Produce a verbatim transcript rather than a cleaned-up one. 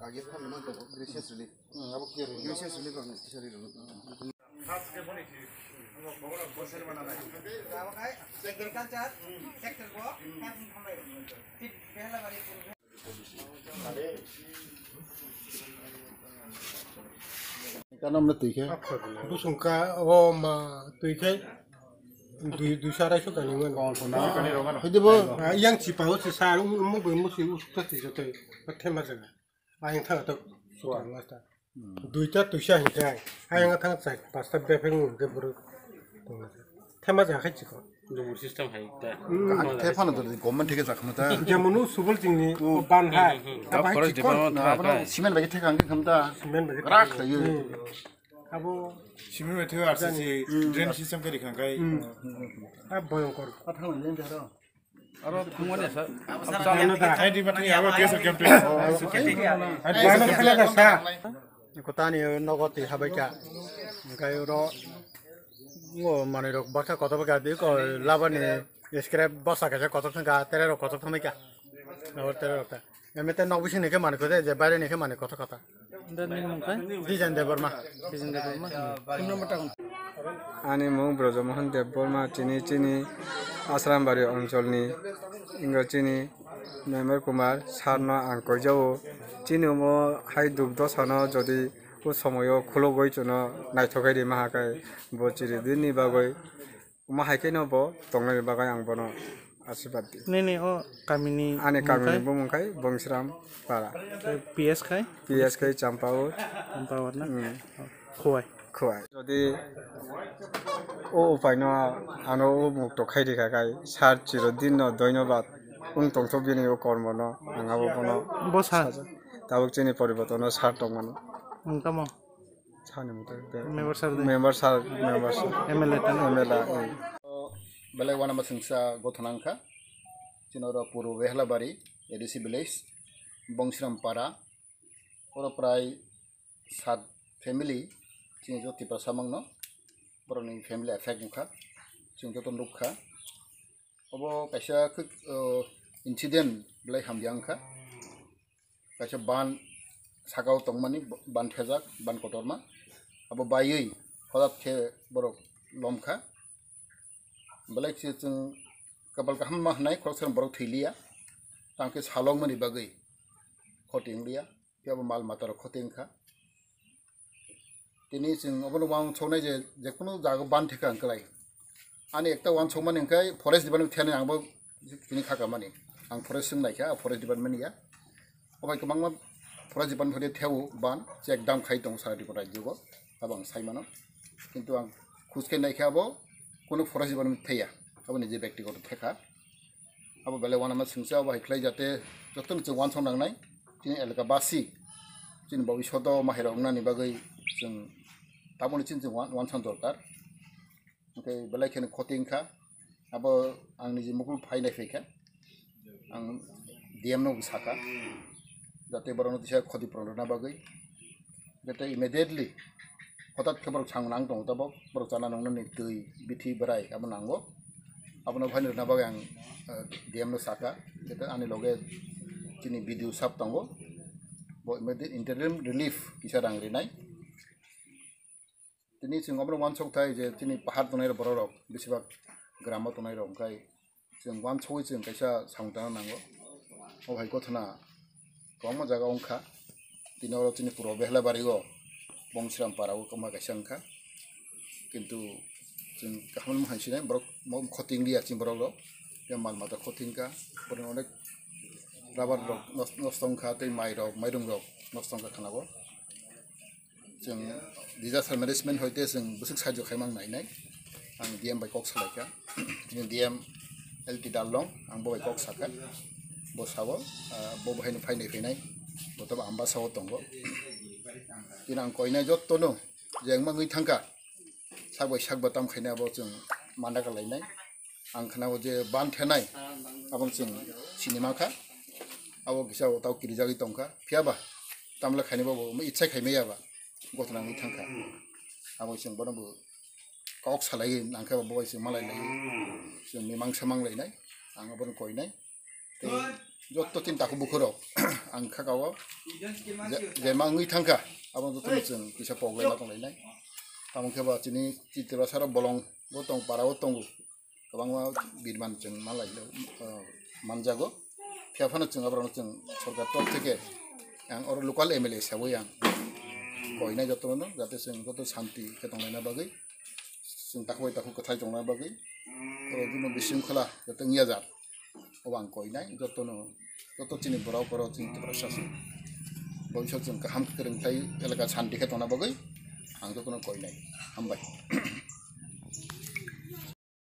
Age phan naman to gracious relief. Gracious relief ang tisari rw. Agriculture sector bo. Kanam na twi khe. Busung ka o ma twi khe. Dui, dui sarai so kani man. Hidi bo. Yang chi pa o si sa mo bo mo si usuk ta ti jote. Thema jaga. Ayang thang to. Suar last. Duita tuisa hingkai. Ayang thang chai pasta befeng ke buru. Thema jaga khai chiko. Jumur system hai ta. Thepano to government theke jakma ta. Jemunu subul chingni ban hai. Aba hai chiko. Cement bai theka ang khamta. Cement bai. Rak khayo. Abo cement bai theka R C C drain system kari khangkai. Abo boyongkor. Pathang le jaro. Aro thangmani sa. Hai di mati abo T S R camp. Hai di T S R camp. Kotani nogo twi habaikha. Hingkai oro ngo manwi rok baksa kotor bakha di ko labani scrap bosa kaisa kotor thangkha, tere rok kotor thangbaikha. Abo tere rok ta. Eme te nok bising ni khe manwi kotor je baire ni khe manwi kotor kata. Dijan Debbarma. Dijan Debbarma. Ani mung Brojomohon Debbarma, chini, chini Asrambari oncholni, ingo chini Member Kumar sir no ang koijao. Chini omo hai duk dosano jodi o somoyo khulugwi chuno naithok khai rima hakai bo chiri dinni bagwi. Omo hai khe no bo tongnani bagwi ang bono asirwad di. Nini o kamini ani kamini bumung khai Bongsram Para. P S khai? P S khai Champaur. Champaur na? Khowai. Khowai. Jodi o upai no ano o mukto khai rikha khai sir chirodin no doinobad wng tongthok bini o kormo no ang abo bono. Bo sir? Tabuk chini poribortono sir tongmani. Ang tamo? Sani mutai be. Member sir de. Member sir, member sir. M L A tang. M L A, eh. Belai wana masingsa gothana wngkha. Chini oro Purbo Behlabari, A D C village, Bongsram Para. Oro prai sat family, chini joto Tiprasa mangno. Borokni family affect wngkha. Chini joto nukha. Obo kaisa khe, o, incident belai hamya wngkha. Kaisa ban sakao tongmani, ban thejak, ban kotorma. Abo baiwi hodat khe borok lomkha. Belai khe chwng kapal kaham ma hwnwi khoroksa borok thwi liya. Tang khe salokmani bagwi khoti wng liya. Phiya bo mal mata rok khoti wngkha. Tini chwng obono uansuknai je, je kunu jaga ban theka wngklai. Ani ekta uansukmani hwnkhe forest department thani angbo tini kha kamani. Ang forest swng naikha, forest department ya. Obai kwbangma forest department phai theo ban check dam khai tongo sara Tripura rajyo go. Abo ang sai mano. Kintu ang khus khe naikha abo kunu forest department thaya. Abo niji byaktigoto theka. Abo belai uanama singsa abo hai khlai jate jotono chwng uansuk nangnai. Chini elaka basi, chini bobishoto mahairok wngnani bagwi chwng taboni chini chwng uan-, uansuk dorkar. Hwnkhe belai kheno khoti wngkha. Abo ang niji mukul phai nai phaikha. Ang D M no sakha. Jate borokno kisa khoti puron rwna bagwi. Jate immediately hotat khe borok chang nang tongo tabok, borok chana nungnani twi, bithi, bwrai abo nango. Abono phaini rwna bagwi ang, eh, D M no sakha, jate ani loge chini B D O sab tongo, bo immediate interim relief kisa rang rinai. Tini chwng obono uansuk thai je chini pahar tongnai borok rok, besibak gramo tongnai rok, hwnkhe chwng uansugwi chwng kaisa samung tangna nango. O hai gothana kwbangma jaga wngkha. Tini oro chini Purbo Behlabari o Bongsram Para o kwma kaisa wngkha. Kintu chwng kaham hai sinai borok mo khoti wngya chini borok rok. Tei mal mata khoti wngkha. Borok onek rubber rok nos-, nosto wngkha tei mai rok, mairung rok nosto wngkha khana o. Chwng disaster management hoite chwng bwswk sahajyo khaimang nainai. Ang D M bai kok salaikha. Chini D M L T Darlong, ang bo bai kok sakha. Bo sao, ah, bo bahaino phainai phainai. Bo tobo Ambasao tongo. Chini ang koinai jottono je wngmangwi thangkha. Sak bai sak ba tam khainai abo chwng manda kalainai. Ang khna o je ban thenai, abo chwng sinima kha. Abo kisa o tau kirijagwi tongkha. Phiya ba Tamle khaini bobo mo ichai khai maya ba gotna wngwi thangkha. Abo chwng bono bo kok salai nangkha, bo bai chwng malai lai, chwng mimang samang lainai. Ang abono koinai. Tei jotto chini takhuk bukhurok ang khakao je, je ma wngwi thangkha, abo jotto chwng kisa pok laina tong lainai. Tamo khe ba chini Tiprasa rok bolong bo tong, para o tongo. Kwbangma birman chwng malai, ah, manjago. Phiya phano chwng aborokno chwng sorkar top theke ang oro local M L A hisabai ang koinai jotono, jate chwng joto santi khe tonglaina bagwi, chwng takhuk bai takhuk kwthai tongna bagwi, oro bini bisingkhola joto wngya jak, obo ang koinai jotono, joto chini borok oro chini Tiprasa se. Bobisot chwng kaham kwrwng tei elaka santi khe tongna bagwi ang jotono koinai. Hambai.